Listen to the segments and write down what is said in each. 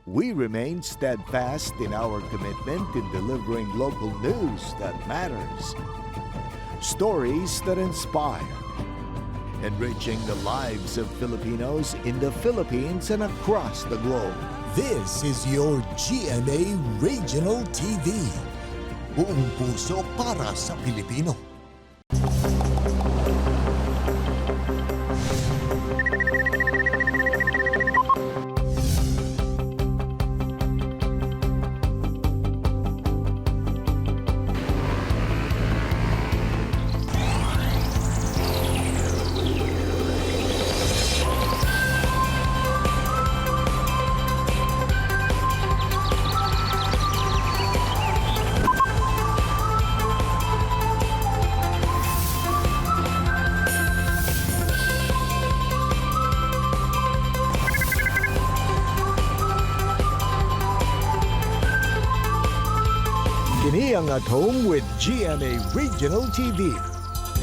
We remain steadfast in our commitment in delivering local news that matters, stories that inspire, enriching the lives of Filipinos in the Philippines and across the globe. This is your GMA Regional TV. Buong puso para sa Pilipino. Kini ang At Home with GMA Regional TV.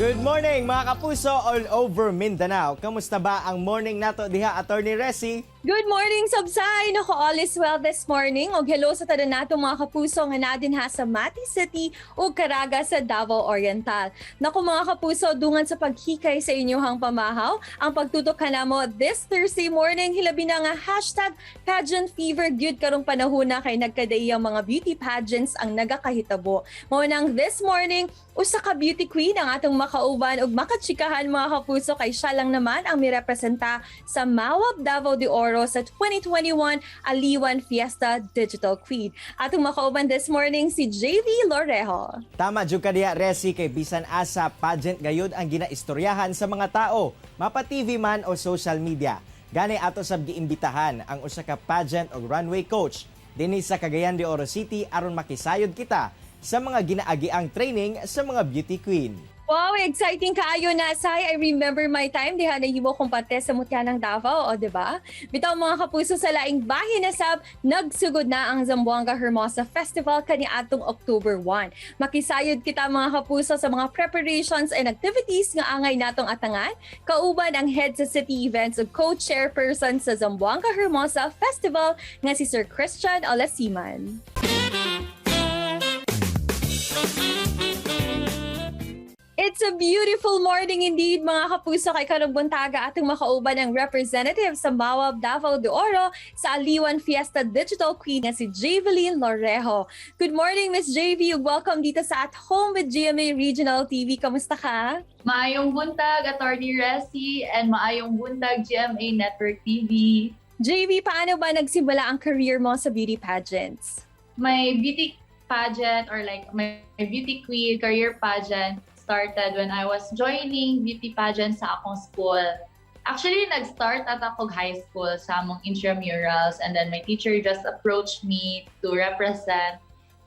Good morning, mga kapuso all over Mindanao. Kamusta ba ang morning nato diha, Attorney Resi? Good morning, Sabsay! Nako, all is well this morning. Og hello sa tanan nato, mga kapuso, nga nadin ha sa Mati City ug Caraga sa Davao Oriental. Nako, mga kapuso, dungan sa paghikay sa inyong pamahaw, ang pagtutok kanamo this Thursday morning, hilabi na nga #PageantFever gyud karong panahon na kay nagkadaiyang mga beauty pageants ang nagakahitabo. Mao nang this morning, usa ka beauty queen ang atong makauban ug makachikahan, mga kapuso, kay siya lang naman ang mirepresenta sa Mawab, Davao de Oro sa 2021 Aliwan Fiesta Digital Queen. Atong makauban this morning si JV Lorejo. Tama jud ka diha, Resi, kay bisan asa, pageant gayud ang ginaistoryahan sa mga tao, mapa TV man o social media. Gani ato sab giimbitahan ang usa ka pageant og runway coach dinhi sa Cagayan de Oro City aron makisayod kita sa mga ginaagiang training sa mga beauty queen. Wow, exciting kaayo na, Sai. I remember my time diha nahimo kong parte sa Mutya ng Davao, o di ba? Bitaw, mga kapuso, sa laing bahin na sab, nagsugod na ang Zamboanga Hermosa Festival kaniadtong October 1. Makisayod kita, mga kapuso, sa mga preparations and activities nga angay natong atangan. Kauban ang head sa city events ug co-chairperson sa Zamboanga Hermosa Festival nga si Sir Christian Olasiman. It's a beautiful morning indeed, mga kapuso, kay karong buntaga atong makauban ang representative sa Mawab, Davao de Oro sa Aliwan Fiesta Digital Queen nga si Javelin Lorejo. Good morning, Miss JV. Welcome dito sa At Home with GMA Regional TV. Kamusta ka? Maayong buntag, Attorney Resi, and maayong buntag, GMA Network TV. JV, paano ba nagsimula ang career mo sa beauty pageants? My beauty pageant or like my beauty queen career pageant started when I was joining beauty pageant sa akong school. Actually, nag-start at ako high school sa among intramurals, and then my teacher just approached me to represent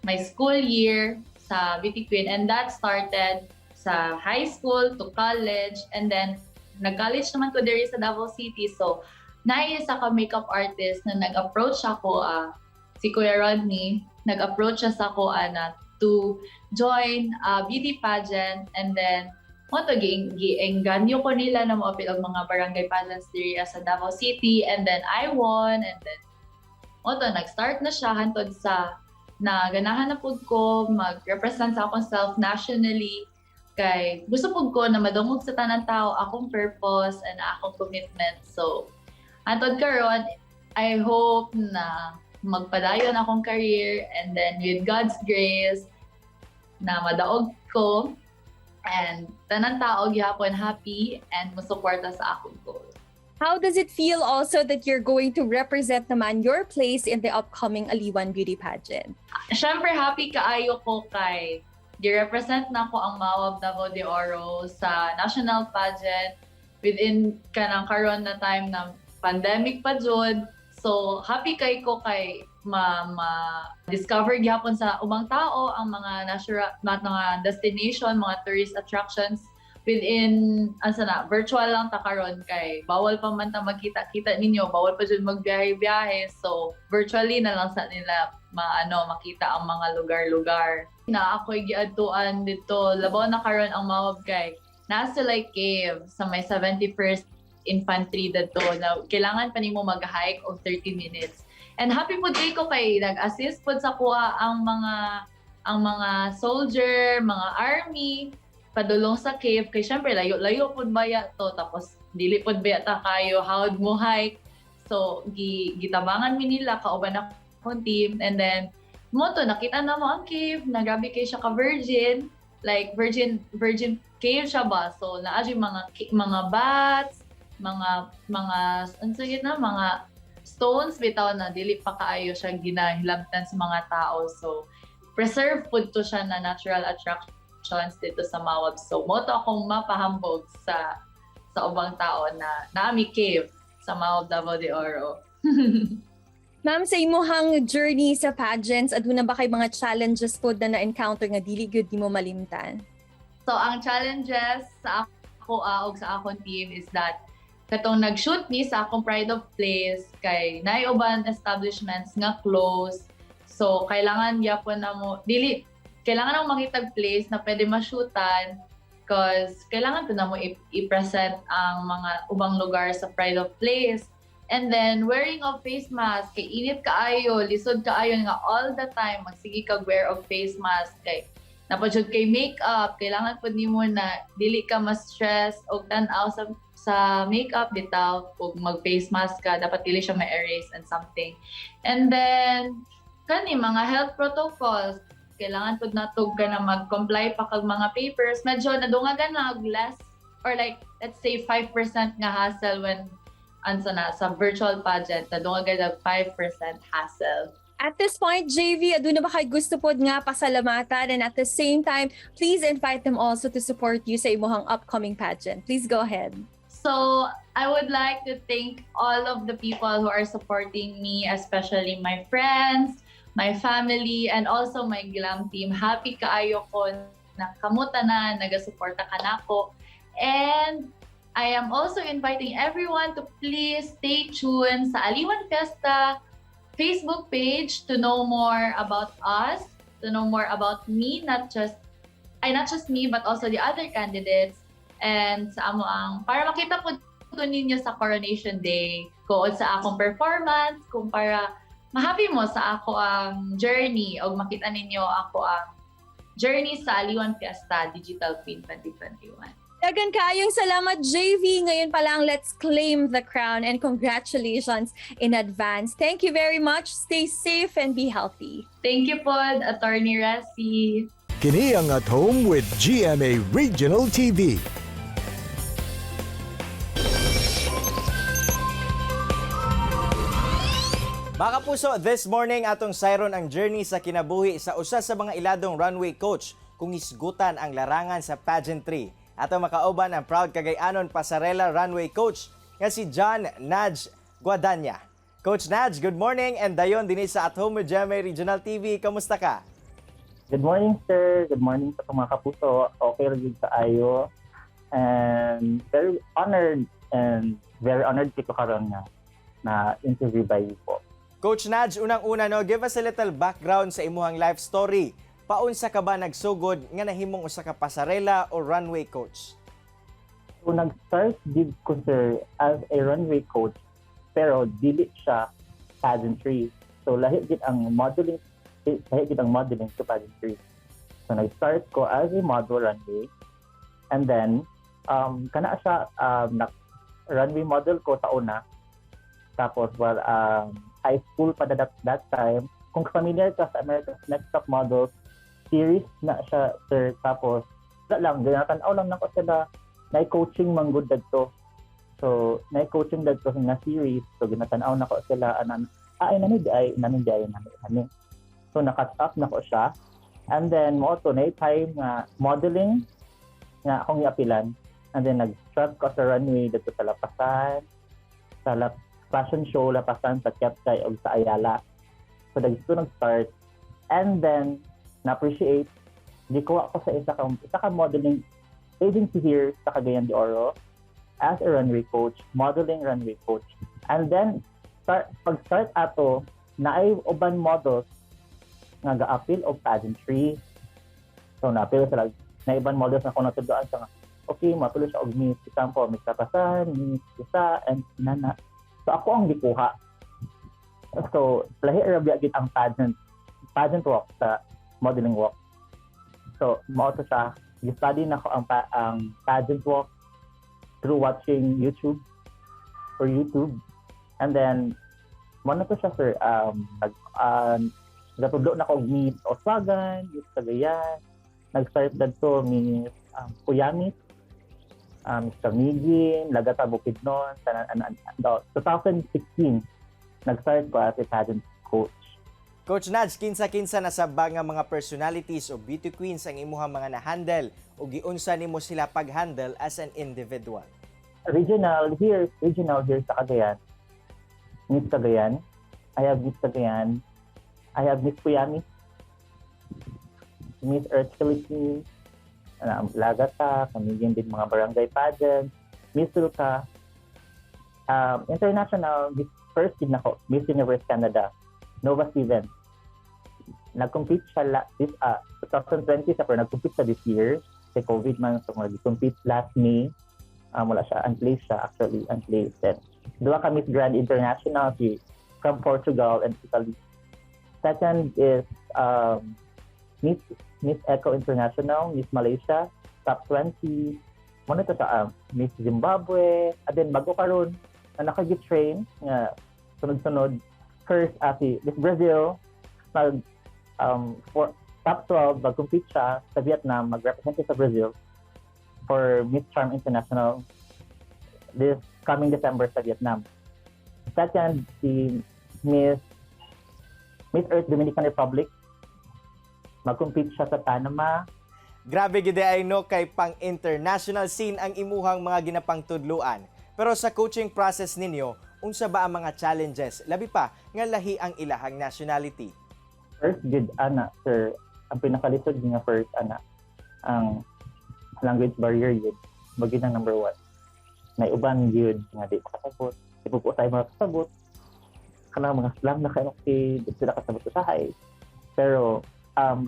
my school year sa beauty queen, and that started sa high school to college, and then nag-college naman ko diri sa Davao City. So naay isa ka makeup artist na nag-approach ako, si Kuya Rodney, nag-approach siya sa ako na to join a beauty pageant, and then mao to giengganyo ko nila na moapil og mga barangay pageants diri sa Davao City, and then I won, and then mao to nag-start na siya hantod sa na ganahan na pud ko mag-represent sa akong self nationally kay gusto pud ko na madungog sa tanan tao akong purpose and akong commitment. So hantod karon, I hope na magpadayon akong career, and then with God's grace na madaog ko and tanan tao gihapon happy and mosuporta sa akong goal. How does it feel also that you're going to represent naman your place in the upcoming Aliwan Beauty Pageant? Siyempre, happy kaayo ko kay gi-represent na ko ang Mawab, Davao de Oro sa national pageant within kanang karon na time na pandemic pa jud. So happy kay ko kay ma discover gyapon sa ubang tao ang mga natural mga destination, mga tourist attractions within asa na virtual lang ta karon kay bawal pa man ta magkita-kita ninyo, bawal pa jud magbiyahe-biyahe, so virtually na lang sa nila maano makita ang mga lugar-lugar na ako'y giadtuan dito. Labaw na karon ang Mawab kay naa sila cave sa may 71st Infantry didto na kailangan pa nimo mag-hike og 30 minutes. And happy pud kay ko kay nag-assist pud sa kuha ang mga soldier, mga army padulong sa cave kay syempre layo-layo pud baya to, tapos dili pud baya ta kayo hawd mo hike. So gitabangan mi nila kauban akong team, and then mo to nakita na mo ang cave na grabe kay siya ka virgin, like virgin virgin cave siya ba. So naa jud mga bats, mga ano yun na mga stones bitaw na dili pa kaayo siya ginahilabtan sa mga tao. So preserve pud to siya na natural attractions dito sa Mawab. So mo to akong mapahambog sa ubang tao na naami cave sa Mawab, Davao de Oro. Ma'am, sa imuhang journey sa pageants, aduna ba kay mga challenges pod na na-encounter nga dili gyud nimo malimtan? So ang challenges sa ako ug sa akong team is that katong nag-shoot mi sa akong pride of place kay naay uban establishments nga close. So kailangan gyapon na mo dili kailangan mo makitag place na pwede ma-shootan cause kailangan po na mo i-present ang mga ubang lugar sa pride of place. And then wearing of face mask kay init kaayo, lisod kaayo nga all the time magsige kag wear of face mask kay naa pa jud kay makeup, kailangan pud nimo na dili ka ma-stress og tan-aw sa makeup bitaw. Ug mag face mask ka, dapat dili siya ma-erase and something. And then kani mga health protocols, kailangan pud nato ka na mag-comply pa kag mga papers. Medyo nadungagan na og less or like let's say 5% nga hassle when ansa na sa virtual pageant, nadungagan og 5% hassle. At this point, JV, aduna ba kay gusto pod nga pasalamatan, and at the same time, please invite them also to support you sa imuhang upcoming pageant. Please go ahead. So I would like to thank all of the people who are supporting me, especially my friends, my family, and also my glam team. Happy kaayo ko na kamo tanan, nagasuporta kanako. And I am also inviting everyone to please stay tuned sa Aliwan Fiesta Facebook page to know more about us, to know more about me, not just me but also the other candidates, and sa amo ang para makita po ko ninyo sa coronation day ko sa akong performance, kung para mahappy mo sa ako ang journey o makita ninyo ako ang journey sa Aliwan Fiesta Digital Queen 2021. Dagan kaayong salamat, JV. Ngayon pa lang, let's claim the crown and congratulations in advance. Thank you very much. Stay safe and be healthy. Thank you po, Attorney Resi. Kini ang At Home with GMA Regional TV. Mga kapuso, this morning atong sayron ang journey sa kinabuhi sa usa sa mga iladong runway coach kung hisgutan ang larangan sa pageantry. Atong makauban ang proud Cagayanon pasarela runway coach nga si John Naj Guadaña. Coach Naj, good morning and dayon dinhi sa At Home with GMA Regional TV. Kamusta ka? Good morning, sir. Good morning sa mga kapuso. Okay ra jud kaayo. And very honored ko karon nga na interview by you po. Coach Naj, unang-una no, give us a little background sa imuhang life story. Paunsa ka ba nagsugod nga nahimong usa ka pasarela o runway coach? So nag-start gid ko, sir, as a runway coach pero dili siya pageantry. So lahi gid ang modeling, lahi gid ang modeling to pageantry. So nag-start ko as a model runway and then kana siya na runway model ko sa una. Tapos well, high school pa that time. Kung familiar ka sa America's Next Top Models series na siya, sir. Tapos wala lang, ginatan-aw lang nako sila, na coaching man gud dadto. So, na coaching dadto nga series. So, ginatan-aw nako sila anan ay nani di ay nani di ay nani nani. So, na-catch up nako siya. And then mo to na time nga modeling nga akong iapilan. And then nag-strut ko sa runway dito sa Lapasan, sa fashion show Lapasan, sa Kiatay ug sa Ayala. So dagto nag-start. And then na-appreciate gikuha ko sa isa ka modeling agency here sa Cagayan de Oro as a runway coach, modeling runway coach. And then start pag start ato naay uban models nga ga-appeal og pageantry. So na-appeal sila na ibang models na ako natuduan sa nga, okay, ma-appeal siya og Miss, example, Miss Lapasan, Miss Isa, and nana. So ako ang gikuha. So lahi ra biya gid ang pageant walk sa modeling walk. So mao to siya, gi-study nako ang pageant walk through watching YouTube or YouTube. And then mao na to siya, sir, nag ngatudlo na ko og Miss Oswagan, Miss Cagayan, nag-start dadto Miss Kuyamis, Miss Camiguin, Lagata Bukidnon, tanan an, an, 2016 nag-start ko as a pageant coach. Coach Naj, kinsa-kinsa na sa ba nga mga personalities o beauty queens ang imuhang mga na-handle o giunsa nimo sila pag-handle as an individual? Regional here sa Cagayan, Miss Cagayan, I have Miss Cagayan, I have Miss Kuyamis, Miss Earth Philippines, Lagata, Camiguin din, mga barangay pageants, Miss Sulka, international, Miss first din ako, Miss Universe Canada, Nova Stevens. Nag-compete siya this 2020 sa, pero nag-compete siya this year kasi COVID man, so nag-compete last May. Wala siya, unplaced siya actually, unplaced. Then, duha ka Miss Grand International, si from Portugal and Italy. Second is Miss Eco International, Miss Malaysia, top 20. Mao to sa Miss Zimbabwe. And then bago karon na nakagi-train nga sunod-sunod, first si Miss Brazil, mag for top 12, mag-compete siya sa Vietnam, mag-represent siya sa Brazil for Miss Charm International this coming December sa Vietnam. Second, si Miss Earth Dominican Republic, mag-compete siya sa Panama. Grabe gid ay no, kay pang international scene ang imuhang mga ginapangtudluan. Pero sa coaching process ninyo, unsa ba ang mga challenges? Labi pa nga lahi ang ilahang nationality. First gid ana, sir, ang pinakalisod nga first ana, ang language barrier yun. Bagay ang number one. May uban yun nga di makasabot. Di po tayo makasabot. Kanang mga slang na kayo, okay, di sila kasabot usahay. Pero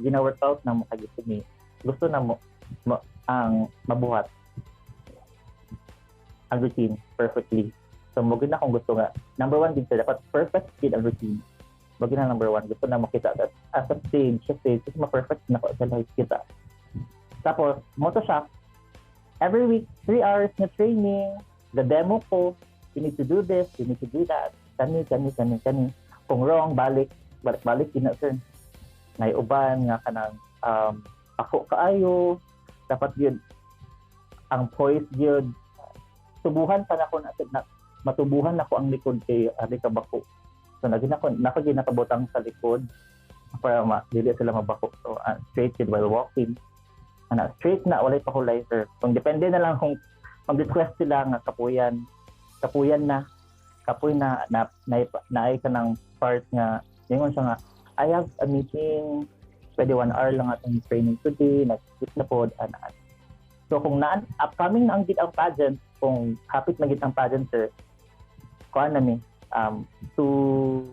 gina-workout na mo kay gusto ni gusto na mo ang mabuhat ang routine perfectly. So mo gid na akong gusto nga number one din, sir, dapat perfect gid ang routine. Bagay na number one, gusto na makita that as a stage, sa stage, kasi ma-perfect na ko sa lahat kita. Tapos, mao to siya, every week, 3 hours na training, the demo ko, you need to do this, you need to do that, kani, kani, kani, kani. Kung wrong, balik, balik, balik, yun na, sir. Nay uban nga kanang ako kaayo, dapat yun, ang poise yun, tubuhan pa na ako na matubuhan nako ang likod kay ari ka bako. So naging ako nako ginakabutang sa likod para dili sila mabako. So straight yun while walking. Ana, straight na, walay pahulay, sir. Kung depende na lang kung mag-request sila nga kapuyan, kapuyan na, kapuy na na na, naay ka ng part nga ingon siya nga I have a meeting, pwede 1 hour lang atong training today, nag-skip na pod ana. So kung naan upcoming na ang gid ang pageant, kung hapit na gid ang pageant, sir, kuan na mi two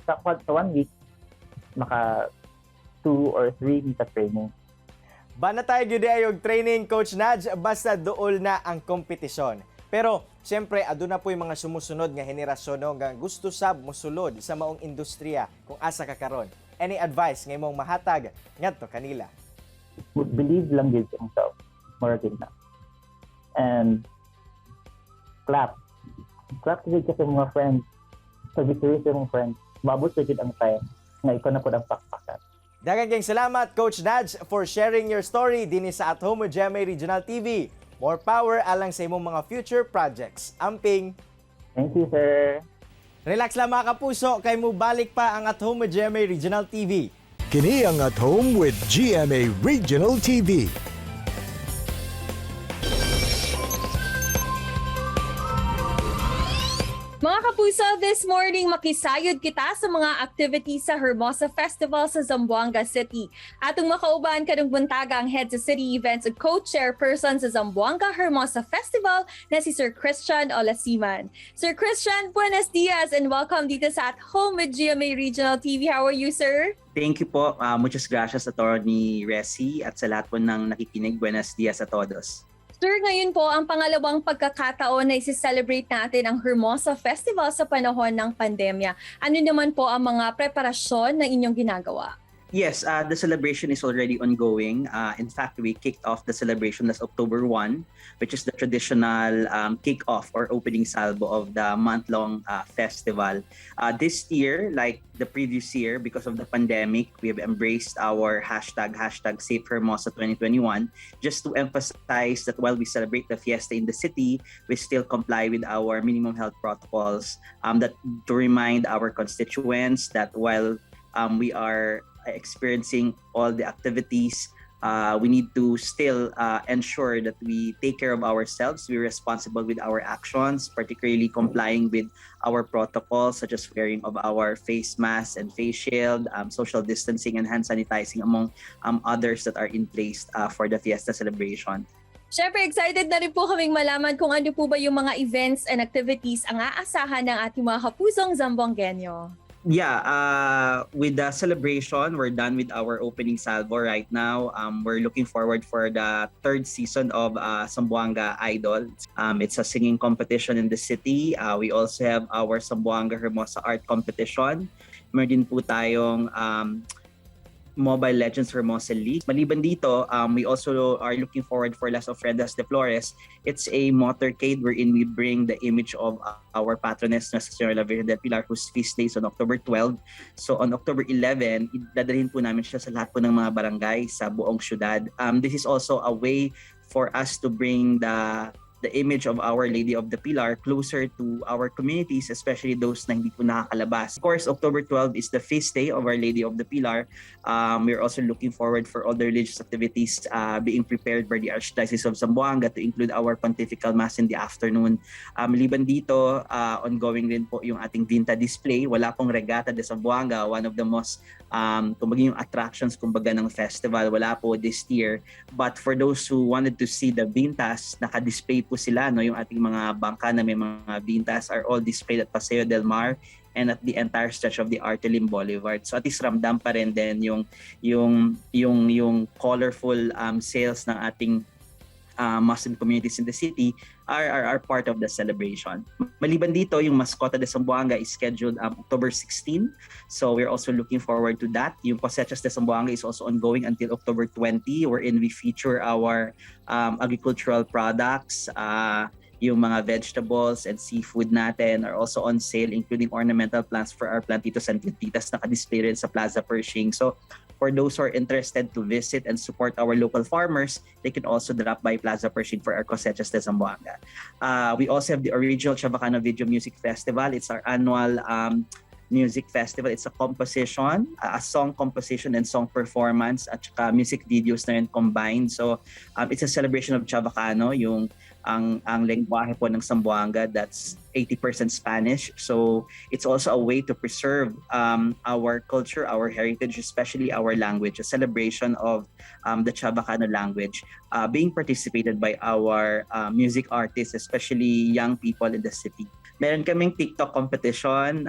sa 1 week maka two or three mi ka training. Bana tayo gyud ay og training, Coach Naj, basta duol na ang kompetisyon. Pero siyempre aduna po'y mga sumusunod nga henerasyon no, nga gusto sab mosulod sa maong industriya kung asa ka karon. Any advice nga imong mahatag ngadto kanila? Believe lang gid sa himself, more gid na, and clap clap gid ka sa mga friends, sa victory sa mga friends. Maabot sa gid ang time nga ikaw na pud ang pakpakan. Daghang kayong salamat, Coach Naj, for sharing your story dinhi sa At Home with GMA Regional TV. More power alang sa imong mga future projects. Amping! Thank you, sir. Relax lang, mga kapuso, kay mubalik pa ang At Home with GMA Regional TV. Kini ang At Home with GMA Regional TV. Mga kapuso, this morning makisayod kita sa mga activities sa Hermosa Festival sa Zamboanga City. Atong makauban karong buntaga ang head sa City Events ug co-chairperson sa Zamboanga Hermosa Festival na si Sir Christian Olasiman. Sir Christian, buenos dias and welcome dito sa At Home with GMA Regional TV. How are you, sir? Thank you po. Muchas gracias, Attorney Resi, at sa lahat po ng nakikinig. Buenos dias a todos. Sir, ngayon po ang pangalawang pagkakataon na isi-celebrate natin ang Hermosa Festival sa panahon ng pandemya. Ano naman po ang mga preparasyon na inyong ginagawa? Yes, the celebration is already ongoing. In fact, we kicked off the celebration last October 1, which is the traditional kick-off or opening salvo of the month-long festival. This year, like the previous year, because of the pandemic, we have embraced our hashtag, #SaveHermosa2021, just to emphasize that while we celebrate the fiesta in the city, we still comply with our minimum health protocols, that to remind our constituents that while we are experiencing all the activities, we need to still ensure that we take care of ourselves, we're responsible with our actions, particularly complying with our protocols such as wearing of our face mask and face shield, social distancing and hand sanitizing, among others that are in place for the fiesta celebration. Siyempre, excited na rin po kaming malaman kung ano po ba yung mga events and activities ang aasahan ng ating mga kapusong Zamboangueño. Yeah, with the celebration, we're done with our opening salvo right now. We're looking forward for the third season of Zamboanga Idol. It's a singing competition in the city. We also have our Zamboanga Hermosa Art Competition. Meron din po tayong Mobile Legends Hermosa League. Maliban dito, we also are looking forward for Las Ofrendas de Flores. It's a motorcade wherein we bring the image of our patroness, Nuestra Señora La Virgen del Pilar, whose feast day is on October 12. So on October 11, dadalhin po namin siya sa lahat po ng mga barangay sa buong syudad. This is also a way for us to bring the image of Our Lady of the Pilar closer to our communities, especially those na hindi po nakakalabas. Of course, October 12 is the feast day of Our Lady of the Pilar. We're also looking forward for all the religious activities being prepared by the Archdiocese of Zamboanga to include our pontifical mass in the afternoon. Liban dito, ongoing rin po yung ating Vinta display. Wala pong Regata de Zamboanga, one of the most kumbaga yung attractions kumbaga ng festival, wala po this year. But for those who wanted to see the Vintas, naka-display po sila, no? Yung ating mga bangka na may mga Vintas are all displayed at Paseo del Mar and at the entire stretch of the Arthur Lim Boulevard. So at least ramdam pa rin din yung colorful sails ng ating Muslim communities in the city are part of the celebration. Maliban dito, yung Mascota de Zamboanga is scheduled October 16. So we're also looking forward to that. Yung Cosechas de Zamboanga is also ongoing until October 20, wherein we feature our agricultural products, yung mga vegetables and seafood natin are also on sale, including ornamental plants for our plantitos and plantitas, naka-display rin sa Plaza Pershing. So for those who are interested to visit and support our local farmers, they can also drop by Plaza Pershing for our Cosechas de Zamboanga. We also have the original Chavacano Video Music Festival. It's our annual music festival. It's a composition, a song composition and song performance at saka music videos na rin combined. So it's a celebration of Chavacano, yung ang lengguwahe po ng Zamboanga that's 80% Spanish. So it's also a way to preserve our culture, our heritage, especially our language, a celebration of the Chavacano language being participated by our music artists, especially young people in the city. Meron kaming TikTok competition,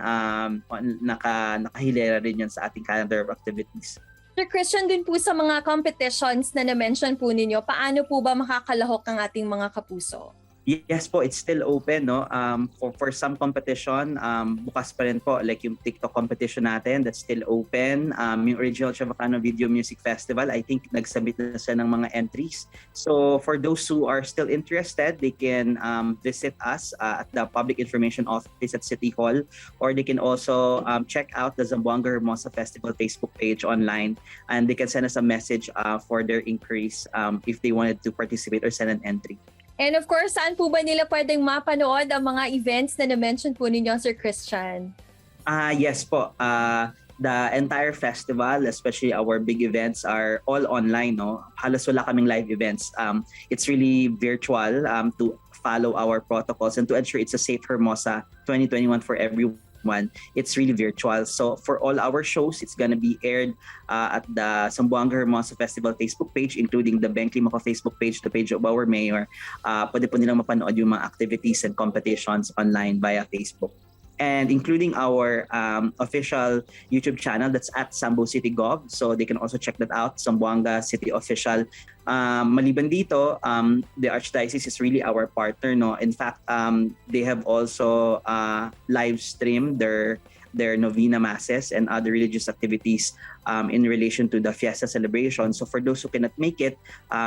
nakahilera rin yun sa ating calendar of activities. Sir Christian, dun po sa mga competitions na na-mention po ninyo, paano po ba makakalahok ang ating mga kapuso? Yes po, it's still open, no? For some competition, bukas pa rin po, like yung TikTok competition natin, that's still open. Yung original Chavacano Video Music Festival, I think nag-submit na siya ng mga entries. So for those who are still interested, they can visit us at the Public Information Office at City Hall, or they can also check out the Zamboanga Hermosa Festival Facebook page online, and they can send us a message for their inquiries if they wanted to participate or send an entry. And of course, saan po ba nila pwedeng mapanood ang mga events na na-mention po ninyo, Sir Christian? Ah, yes po. The entire festival, especially our big events, are all online, no? Halos wala kaming live events. It's really virtual to follow our protocols and to ensure it's a safe Hermosa 2021 for everyone. It's really virtual. So for all our shows, it's gonna be aired at the Zamboanga Hermosa Festival Facebook page, including the Ben Climaco Facebook page, the page of our mayor. Pwede po nilang mapanood yung mga activities and competitions online via Facebook. and including our official YouTube channel, that's @SamboCityGov. So they can also check that out, Zamboanga City Official. Maliban dito, the Archdiocese is really our partner. No, in fact, they have also live streamed their novena masses and other religious activities in relation to the fiesta celebration. So for those who cannot make it,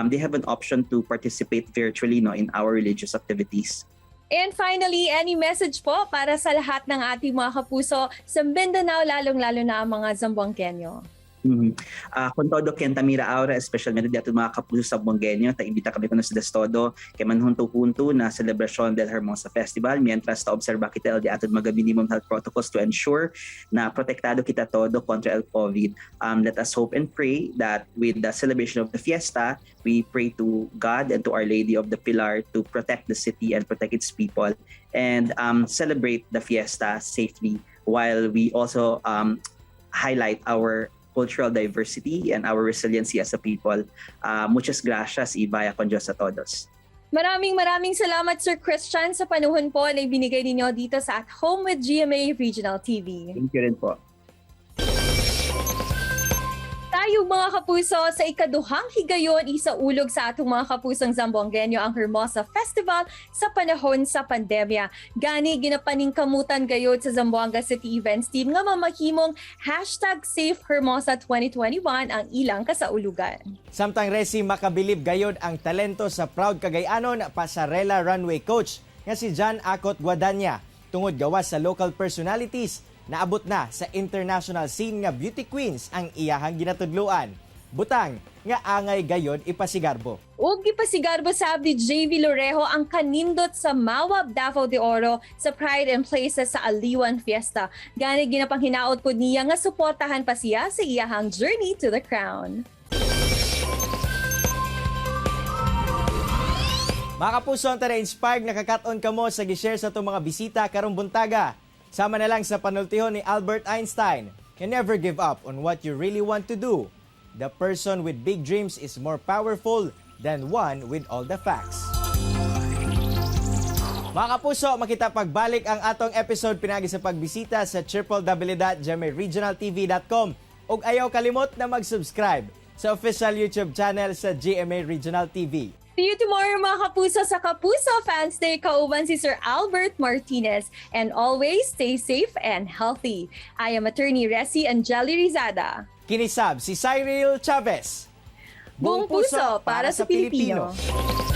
they have an option to participate virtually, no, in our religious activities. And finally, any message po para sa lahat ng ating mga kapuso sa Mindanao, lalong-lalo na ang mga Zamboangueño? Con todo que mira ahora, especialmente de aton mga kapuso Zamboangueño, ta invita kami con ustedes todo que manhunto-hunto na celebración del Hermosa Festival mientras ta observa kita el de aton mga minimum health protocols to ensure na protektado kita todo contra el COVID. Let us hope and pray that with the celebration of the fiesta, we pray to God and to Our Lady of the Pilar to protect the city and protect its people and celebrate the fiesta safely while we also highlight our cultural diversity and our resiliency as a people. Muchas gracias y vaya con Dios a todos. Maraming maraming salamat, Sir Christian, sa panahon po na ibinigay ninyo dito sa At Home with GMA Regional TV. Thank you rin po. Tayo, mga kapuso, sa ikaduhang higayon isaulog sa atong mga kapusong Zamboangueño ang Hermosa Festival sa panahon sa pandemya. Gani ginapaningkamutan gayod sa Zamboanga City Events Team nga mamahimong #SafeHermosa2021 ang ilang kasaulugan. Samtang, Resi, makabilib gayod ang talento sa proud Cagayanon pasarela runway coach nga si John Akot Guadaña. Tungod gawas sa local personalities, naabot na sa international scene nga beauty queens ang iyahang ginatudluan. Butang nga angay gayod ipasigarbo. Ug gipasigarbo sab ni JV Lorejo ang kanindot sa Mawab, Davao de Oro sa Pride and Places sa Aliwan Fiesta. Gani ginapanghinaot pod niya nga suportahan pa siya sa iyahang journey to the crown. Mga kapuso, ang tara inspired nakakaton kamo sa gishare sa atong mga bisita karong buntaga. Sama na lang sa panultihon ni Albert Einstein, "You never give up on what you really want to do. The person with big dreams is more powerful than one with all the facts." Mga kapuso, makita pagbalik ang atong episode pinagi sa pagbisita sa www.gmaregionaltv.com ug ayaw kalimot na mag-subscribe sa official YouTube channel sa GMA Regional TV. See you tomorrow, mga kapuso, sa Kapuso Fans Day kauban si Sir Albert Martinez. And always stay safe and healthy. I am Attorney Resi Angeli Rizada. Kini sab si Cyril Chavez. Buong puso para sa Pilipino. Pilipino.